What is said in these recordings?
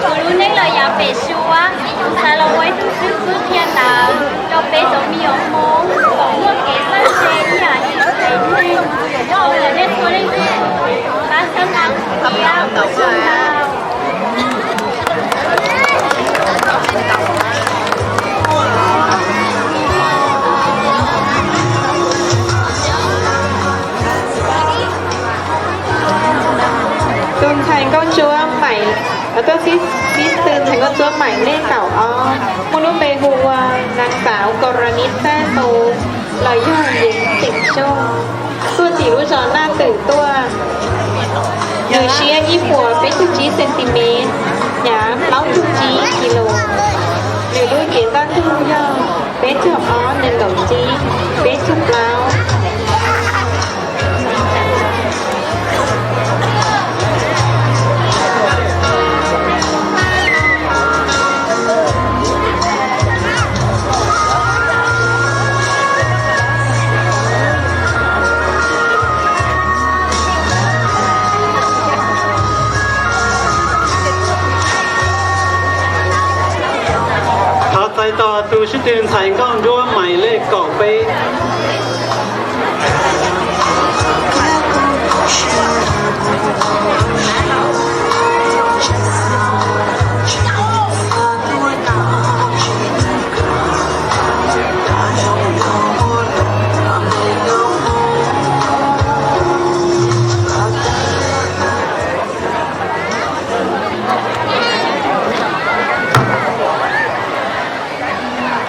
Kuv lub neej los yav pem suab, kuv xav los ua ib tug xib hwb qhia ntawv rau peb cov me nyuam Hmoob kom muaj kev txawj ntse ib yam li peb neeg. Thov nej txhua leej txhua tus pab txhawb nqa kuv thiab, ua tsaug ntau. Tus ntxhais nkauj ntsuab Maiv, tus xib hwb ntxhais nkauj ntsuab Maiv Lej kaum ob, muaj lub npe hu ua Nais Xaus Kaus Ras Nis Txaj Nus los yog Yeev Xeem Xyooj, tuaj tim lub zos Naj Twm tuaj. Nws siab ib puas peb caug tsib centimet, hnyav plaub caug tsib kis lus. Nws lub cev ntaj ntuj yog peb caug ob nees nkaum tsib, peb caug plaub. Thov txais tos tus xib hwb ntxhais nkauj ntsuab Maiv Lej kaum peb.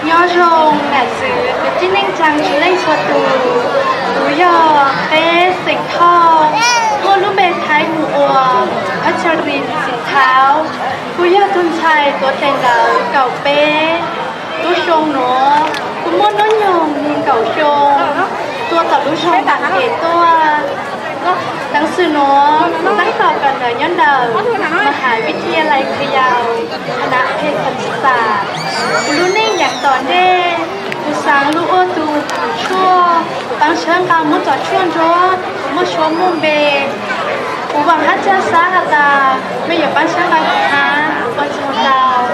Nyob zoo nam txiv kwv tij neej tsaa txhua leej txhua tus. Kuv yog peb xeem Thoj, muaj lub npe Thaib hu ua Phav Tshaj Lis Xeem Thaub. Kuv yog tus ntxhais tuav daim ntawv kaum peb. Lub xyoo nuav kuv muaj hnub nyoog nees nkaum xyoo, tuaj tom lub zog Npam Kem tuaj. Taav xwm nuav kuv tab tom kawm ntawv nyob ntawm Maha Vithya Lai Pha Yau, khana phem xas tsis xas. Kuv lub neej yaav tom ntej, kuv xaav lug ua tug pum tshuaj, paab tshawb nqa muab txov tshuaj ntsuab, kuv muaj suab muaj npe. Kuv vaam hab caj sab has tas mej yuav paab tshawb nqa kuv hab, ua tsaug ntau.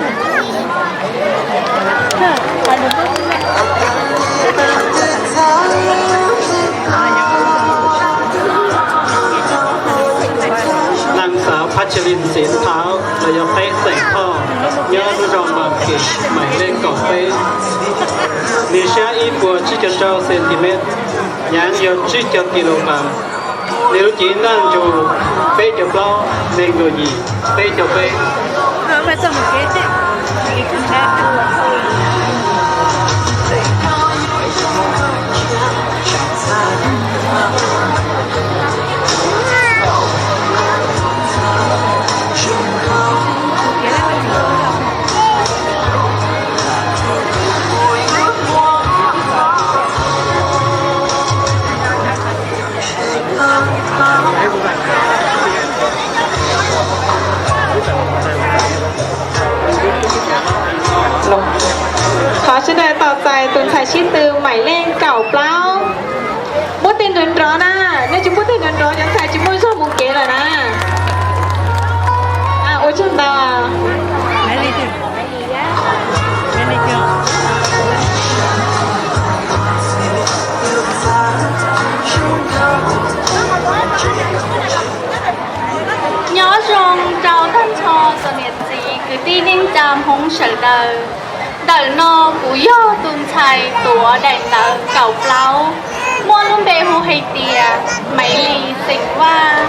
Naag Xaav Phav Tshaj Lis Xeem Thaub los yog peb xeem Thoj nyob lub zog Npam Kem, Maiv Lej kaum peb. Nwg siab ib puas tsib caug rau centimeter, yaav yog tsib caug kilogram. Nwg lub cev ntaj ntsug peb caug plaub, nees nkaum yim, peb caug peb. Qhov sawv daws tos txais tus ntxhais sib tw Maiv Lej kaum plaub. Npuaj teg nrov nrov na, nej tsis npuaj teg nrov nrov cov ntxhais tsis muaj zog mus kev lawm na. Ua tsaug ntau. Nyob zoo rau tag nrho tsoom niam txiv kwv tij neej tsa Hmoob sawv daws. Ntawm no kuv yog tus ntxhais tuav daim ntawv kaum plaub, muaj lub npe hu hais tias Maiv Lis xeem Vaj.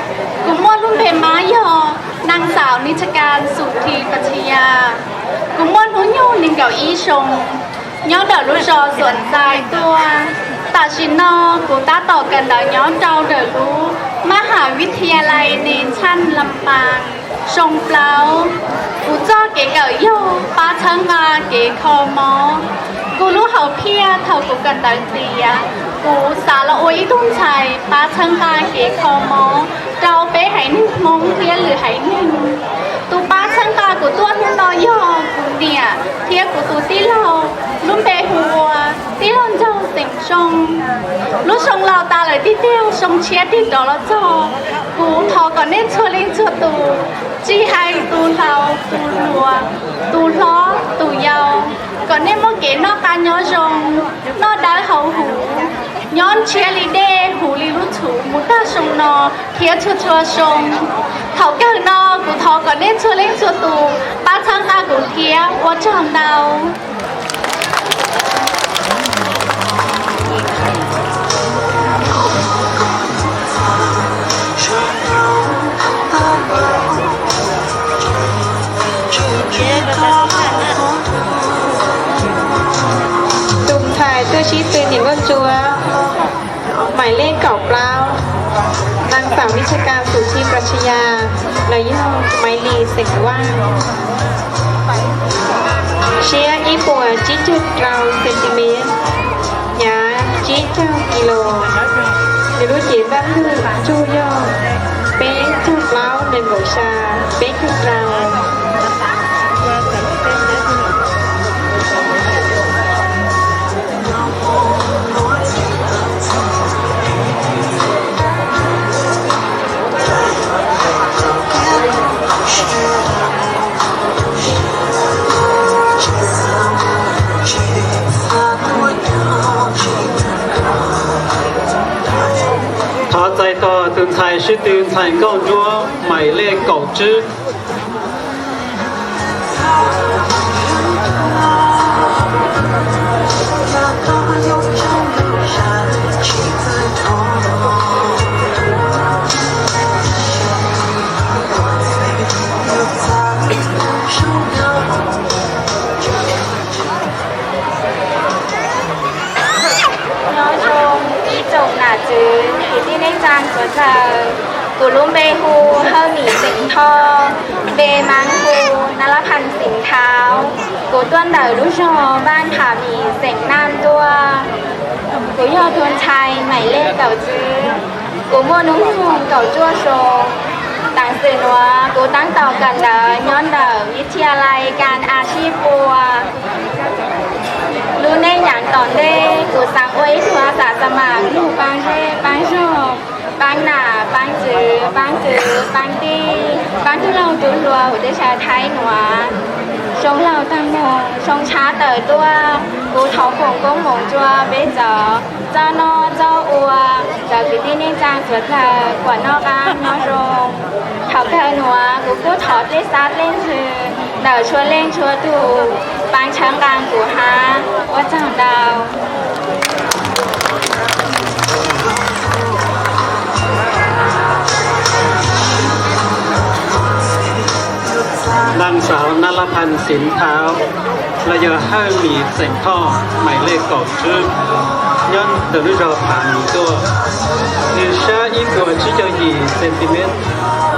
Kuv muaj lub npe mab yog Naag Xaav Nij Tshaj Kas Xus Thi Pas Thas Yas. Kuv muaj hnub nyoog nees nkaum ib xyoo, nyob ntawm lub zos Xuam Txais tuaj. Tam sim no kuv tab tom kawm ntawv nyob rau ntawm lub Maj Has Vij Thas Yas Lais Nes Tshaj Lam Paas xyoo plaub. Kuv txoj kev kawm yog pab txhawb nqa kev kho mob. Kuv lub hauv phiaj thaum kuv kawm ntawv tiav, kuv xav los ua ib tug ntxhais pab txhawb nqa kev kho mob rau peb haiv neeg Hmoob thiab lwm haiv neeg. Tus pab txhawb nqa kuv tuaj hnub no yog kuv niam thiab kuv tus tij laug, lub npe hu ua tij laug Ntsaug Xeem Zoo. Lub xyoo laus tas lawm tiag tiag, xyoo tshiab tig rov los txog, kuv thov kom nej txhua leej txhua tus Tsis hais tus laus tus hluas, tus hlob tus yau, kom nej muaj kev noj qab nyob zoo, noj dawb haus huv, nyob ntshiab li dej, huv li lub txhuv mus tag xyoo no thiab txhua txhua xyoo. Thaum kawg no kuv thov kom nej txhua leej txhua tus pab txhawb nqa kuv thiab, ua tsaug ntau. Tus ntxhais tuaj sib tw niam nkauj ntsuab mais lej kaum plaub, nang xaum Vij Chaj Kas Xus Tshij Plas Tshaj Yas, los yog Maiv Lis xeem Vaj, siab ib puas tsib caug rau centimet, hnyav tsib caug kis lus. Nws lub cev ntaj lwj ntsug yog peb caug plaub nees nkaum xya, peb caug rau. Thov txais tos tus ntxhais sib tw ntxhais nkauj ntsuab mais lej kaum tsib. Nyob zoo ib tsoom nam txiv kwv tij neej tsaa suav dlawg. Kuv lub npe hu Hawj Mim xeem Thoj, npe Maab hu Nab Lab Phas Xim Thauv. Kuv tuaj ntawm lub zog Vaaj Pham Mim xeem Naaj Ntuaj. Kuv yog tus ntxhais mais lej kaum tsib. Kuv muaj nub nyoog kaum cuaj xyoo. Taam sim nuav kuv taab tom kawm ntawv nyob ntawm Vij Thia Lais Kas As Sib Pua. Lub neej yaav tom ntej kuv xaav ua ib tug as xas mas kug paab zej paab zog, paab nam paab txwv, paab kwv paab tij, paab tug laug tug hluas huv teb chaws Thaib nuav. Zoo laug taag moog, zoo tshab tawm tuaj, kuv thov foom koob moov rua peb cov txoj noj txoj ua, cov kwv tij neej tsaa suav dlawg kuas noj qaab nyob zoo. Thaum kawg nuav kuv kuj thov dlej xab dlej ntsws ntawm txhua leej txhua tug paab tshawb nqaa kuv hab, ua tsaug ntau. Naag xauv Nab Lab Phas Xim Thauv, los yog Hawj Mim xeem Thoj, mais lej kaum tsib, nyob ntawm lub zog Phas Mim Ntuaj. Nwg sab ib puas tsib caug yim centimet,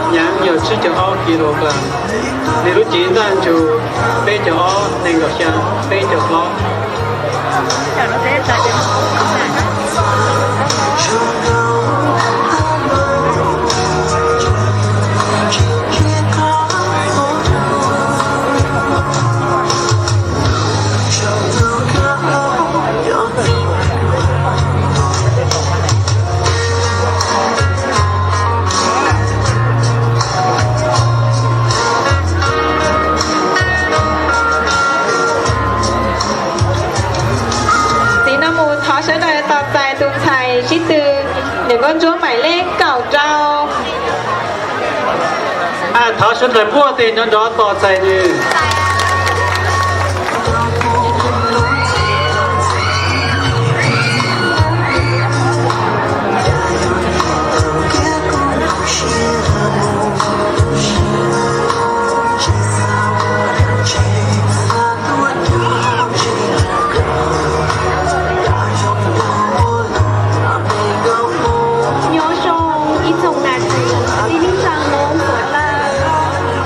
hnyav yog tsib caug ob kilogram. Nwg lub cev ntaj ntsug peb caug ob nees nkaum xya, peb caug plaub. Txiv noj mus thov sawv daws tos txais tus ntxhais sib tw, niam nkauj ntsuab mais lej kaum rau. Thov sawv daws puag tes nrov nrov tos txais nwg. Nyob zoo ib tsoom nam txiv kwv tij neej tsaa Moob suav dlawg.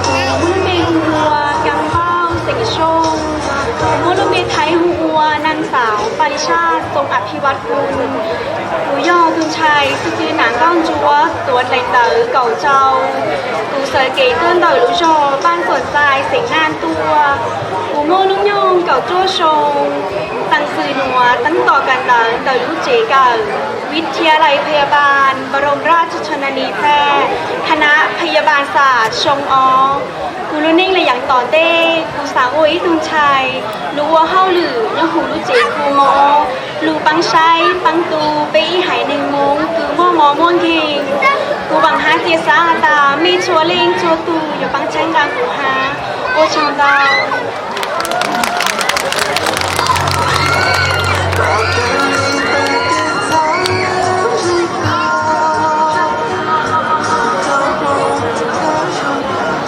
Kuv muaj lub npe hu ua Kaab Npauj xeem Soob. Kuv muaj lub npe Thaib hu ua Naag Xauv Palisaaj Txoov Aphiwatkum. Kuv yog tus ntxhais sib tw nam nkauj ntsuab tuav dlaim ntawv kaum rau. Kuv txawm kev tuaj ntawm lub zog Paaj Xuam Txais xeem Naaj Ntuaj. Kuv muaj nub nyoog kaum cuaj xyoo. Taam sim nuav taab tom kawm ntawv ntawm lub tsev kawm. วิทยาลัยพยาบาลบรมราชชนนีแพทย์ คณะพยาบาลศาสตร์ ช่องอ Kuv lub neej los yav tom ntej, kuv xav ua ib tug ntxhais, lug ua hauj lwm nyob huv lub tsev khu mob, lug paab saib paab tu peb ib haiv neeg Moob kws muaj mob muaj nkeeg. Kuv vaam hab cia xav has tas mej txhua leej txhua tug yuav paab txhawb nqa kuv hab. Ua tsaug ntau.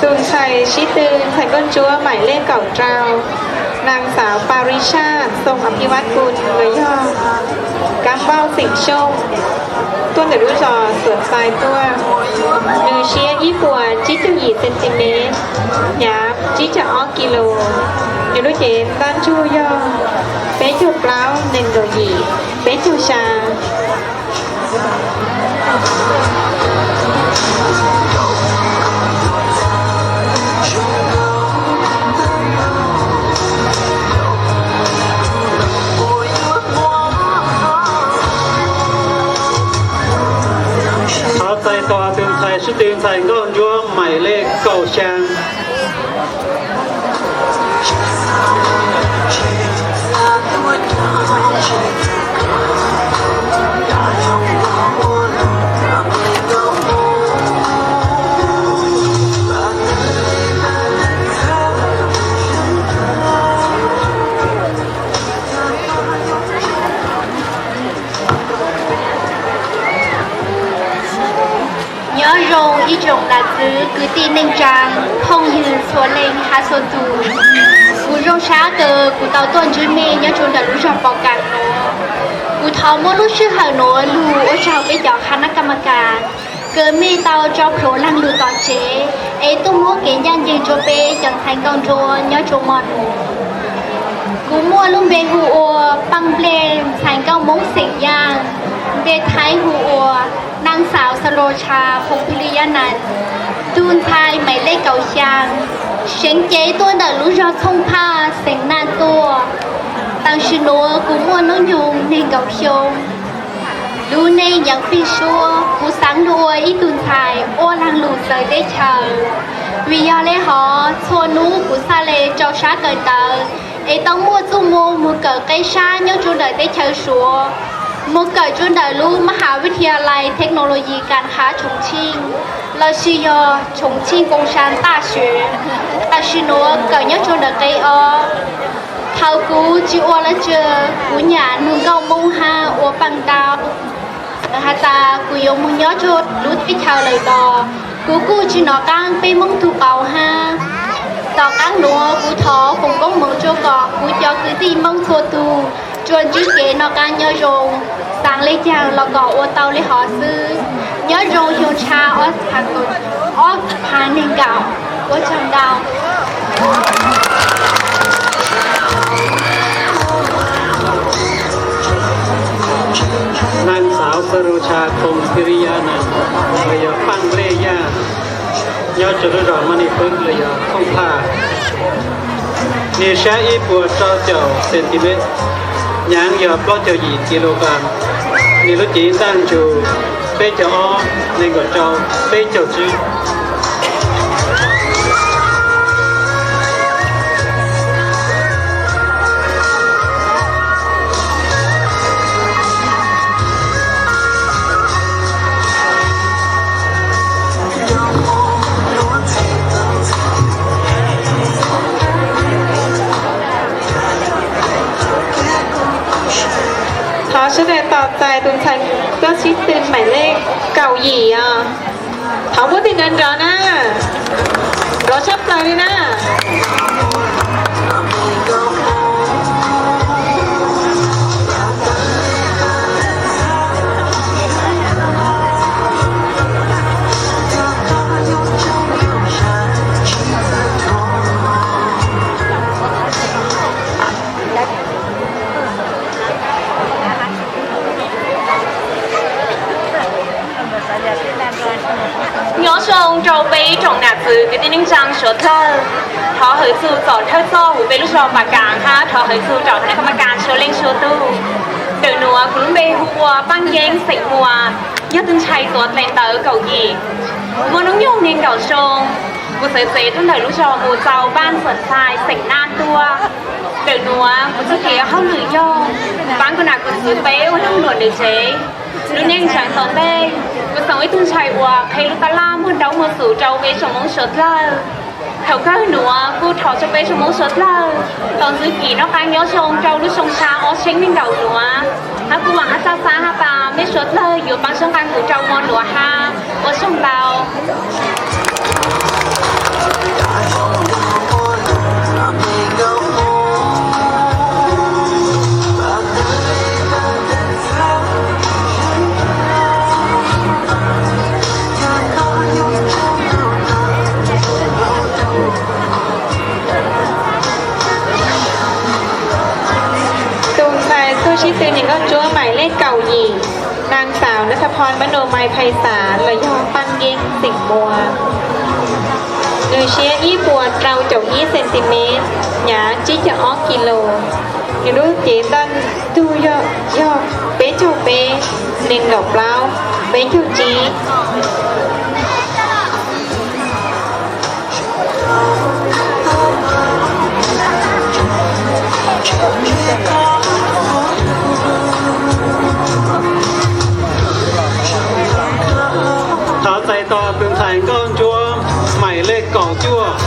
Tus ntxhais sib tw, ntxhais nkauj ntsuab maim lej kaum rau, nag xaav Parisav Xoom Apivatkun los yog Kab Npauj xeem Xyooj, tuaj ntawm lub zos Xuam Xais tuaj. Nws siab ib puas tsib caug yim centimeter, hnyav tsib caug ob kilo. Nws lub cev ntaj ntsug yog peb caug plaub nees nkaum yim, peb caug xya. Thov txais tos tus ntxhais sib tw, ntxhais nkauj ntsuab maim lej kaum xyaa. Nyob zoo ib tsoom nam txwv kwv tij neej tsaa, phooj ywg txhua leej hab txhua tug. Kuv zoo sab kws kuv tau tuaj ntsib mej nyob rua ntawm lub zog Pov Kaas nuav. Kuv thov muab lub sij hawm nuav lug ua tsaug peb cov khab nab kam ma kas kws mej tau tso plhuav laag lug tom tsev es tuaj muab kev ncaj nceeg rua peb cov ntxhais nkauj ntsuab nyob rua mo nuav. Kuv muaj lub npe hu ua Paaj Nplej, ntxhais nkauj Moob xeem Yaaj, npe Thaib hu ua Naag Xaav Xarocha Phoompiriyanan. Tug ntxhais maim lej kaum xyaa, seev cev tuaj ntawm lub zog Txhooj Phaj xeem Naj tuaj. Tam sim nuav kuv muaj hnub nyoog neeg nkaum xyoo. Lub neej yeej peg suab, kuv xaav lug ua ib tug ntxhais ua laag lug txawv teb chaws. Vim yog le hov txhua nub kuv txhaj le rau sab kawm ntawv es tau muaj txuj moog moog kawm qeb sab nyob rua ntawm teb chaws Suav, moog kawm rua ntawm lub Maha Vithyalai Technology Kanha Chongqing lossis yog Chongqing Kongshan Dashue. Tam sim nuav kawm nyob rua ntawm qeb ob. Thaus kuv tsi ua lawv tseg, kuv nyam nug nkauj Moob hab ua paaj dau. Has tas kuv yuav moog nyob rua lub teb chaws lawm los kuv kuj tsi nov qaab peb Moob tug qauv hab. Tom qaab nuav kuv thov foom koob moov rua kom kuv cov kwv tij Moob txhua tug tsuas ntsib kev noj qaab nyob zoo, xaav le caag los kom ua tau le hov xwb. Nyob zoo xyoo tsha ob phav neeg nkaum. Ua tsaug ntau. Naag Xaav Xarocha Phoompiriyanan los yog Paaj Nplej Yaaj, nyob rua lub zog Manipur los yog Thoob Phaj. Nwg sab ib puas rau caum centimeter, hnyav yog plaub caug yim kilogram. Nwg lub cev ntaj ntsug peb caug ob, nees nkaum rau, peb caug tsib. Thov sawv daws tos txais tus ntxhais tuaj sib tw maim lej kaum yim os. Thov puab tig nrov nrov na, nrov tshaj plaws li na. Nyob zoo rau peb tsoom nam txwv kwv tij neej tsaa suav dlawg. Thov hwv txug txom thawj txoj huv peb lub zog Pas Kas hab thov hwv txug rau khab nab kam ma kas txhua leej txhua tug. Ntawm nuav kuv lub npe hu ua Paaj Yeeb xeem Muas, yog tug ntxhais tuav dlaim ntawv kaum yim, muaj noob nyoog neeg nkaum xyoo. Kuv txawv tsev tuaj ntawm lub zog mus txaus npaaj xom txhais xeem Naj tuaj. Ntawm nuav kuv txuj kev hauj lwm yog paab kuv nam kuv txwv peb ua noog luam ntawm tsev. Lub neej tsaam tom ntej, kuv xoom ib tug ntxhais uas qhia lub taj laj muag nraub muag xum rau peb tsoom Moob suav dlawg. Thaum kawg nuav kuj thov rau peb tsoom Moob suav dlawg tau ntxwv kim noj qab nyob zoo rau lub xyoo tshab ob txhiab nees nkaum nuav, hab kuv vaam hab txhaj xaav has tas mej suav dlawg yuav paab sab nqaa kuv rau mo nuav hab. Ua tsaug ntau. Tus ntxhais tuaj sib tw niam nkauj ntsuab maim lej kaum yim, naag xaav Nab Thab Phoo Npab Nua Mai Phais Xav los yog Paaj Yeeb xeem Muas. Nwg siab ib puas rau caum ib centimet, hnyav tsib caug ob kilo. Nwg lub cev ntaj nrug yog peb caug peb, nees nkaum plaub, peb caug tsib. Thov txais tos tus ntxhais nkauj ntsuab maim lej kaum cuaj.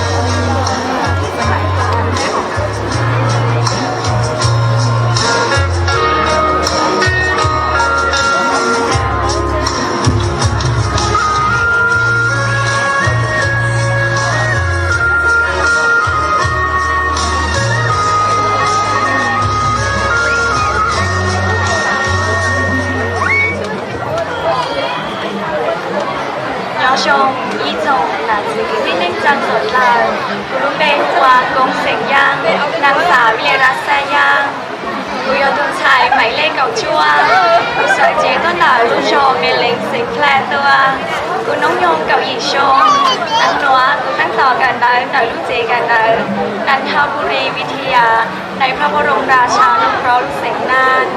Nyob zoo ib tsoom nam txiv kwv tij neej tsaa suav dlawg, kuv lub npe hu ua Koob xeem Yaaj, naag xaav Vij Lej Rab Xaj Yaaj. Kuv yog tus ntxhais maim lej kaum cuaj, kuv txawv cev tuaj ntawm lub zog Me Leev xeem Dlaj tuaj. Kuv noob nyoog kaum yim xyoo. Taag nuav kuv taab tom kawm ntawv ntawm lub tsev kawm ntawv Nanthaburi Vidhya, nais phab pab rooj nra tshav nroog rau lub xeem Naj.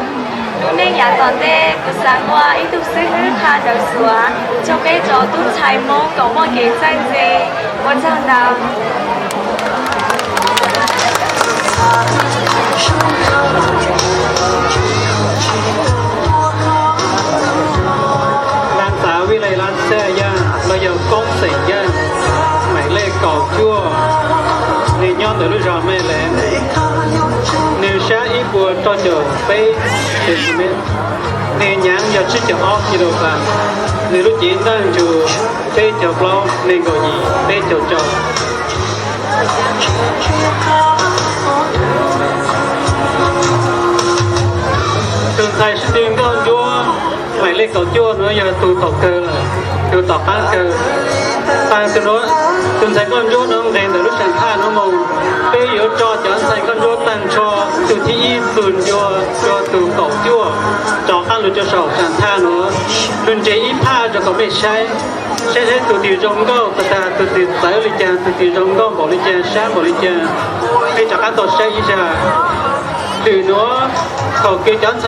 Lub neej yaav tom ntej kuv xaav ua ib tug xib hwb qha ntawv Suav rau peb cov tub ntxhais Moob kom muaj kev txawj ntse. Ua tsaug ntau. Naag xaav Vij Lej Rab Xaj Yaaj los yog Koob xeem Yaaj, maim lej kaum cuaj, nwg nyob ntawm lub zog Me Leev. Nwg sab ib puas rau caum peb centimet, nwg hnyav yog tsib caug ob kilogram, nwg lub cev ntaj nrug peb caug plaub, nees nkaum yim, peb caug rau. Tus ntxhais sib tw nkauj ntsuab maim lej kaum cuaj nuav yog tug tom kawg lawm, tug tom qaab kawg. Taag tus ntxhais nkauj ntsuab nuav nqes ntawm lub saam thaj nuav moog, peb yuav tso cov ntxhais nkauj ntsuab taag nrho tug thib ib txug ntua rua tug kaum cuaj, rov qaab lug rua saum saam thaj nuav, lug nres ib phaj rua kom mej saib, saib saib tug twg zoo nkauj tag tug twg txawv li cas, tug twg zoo nkauj npaum li cas, sab npaum li cas, peb rov qaab tau saib ib zag. Lwm nuav, thaum kws cov ntxhais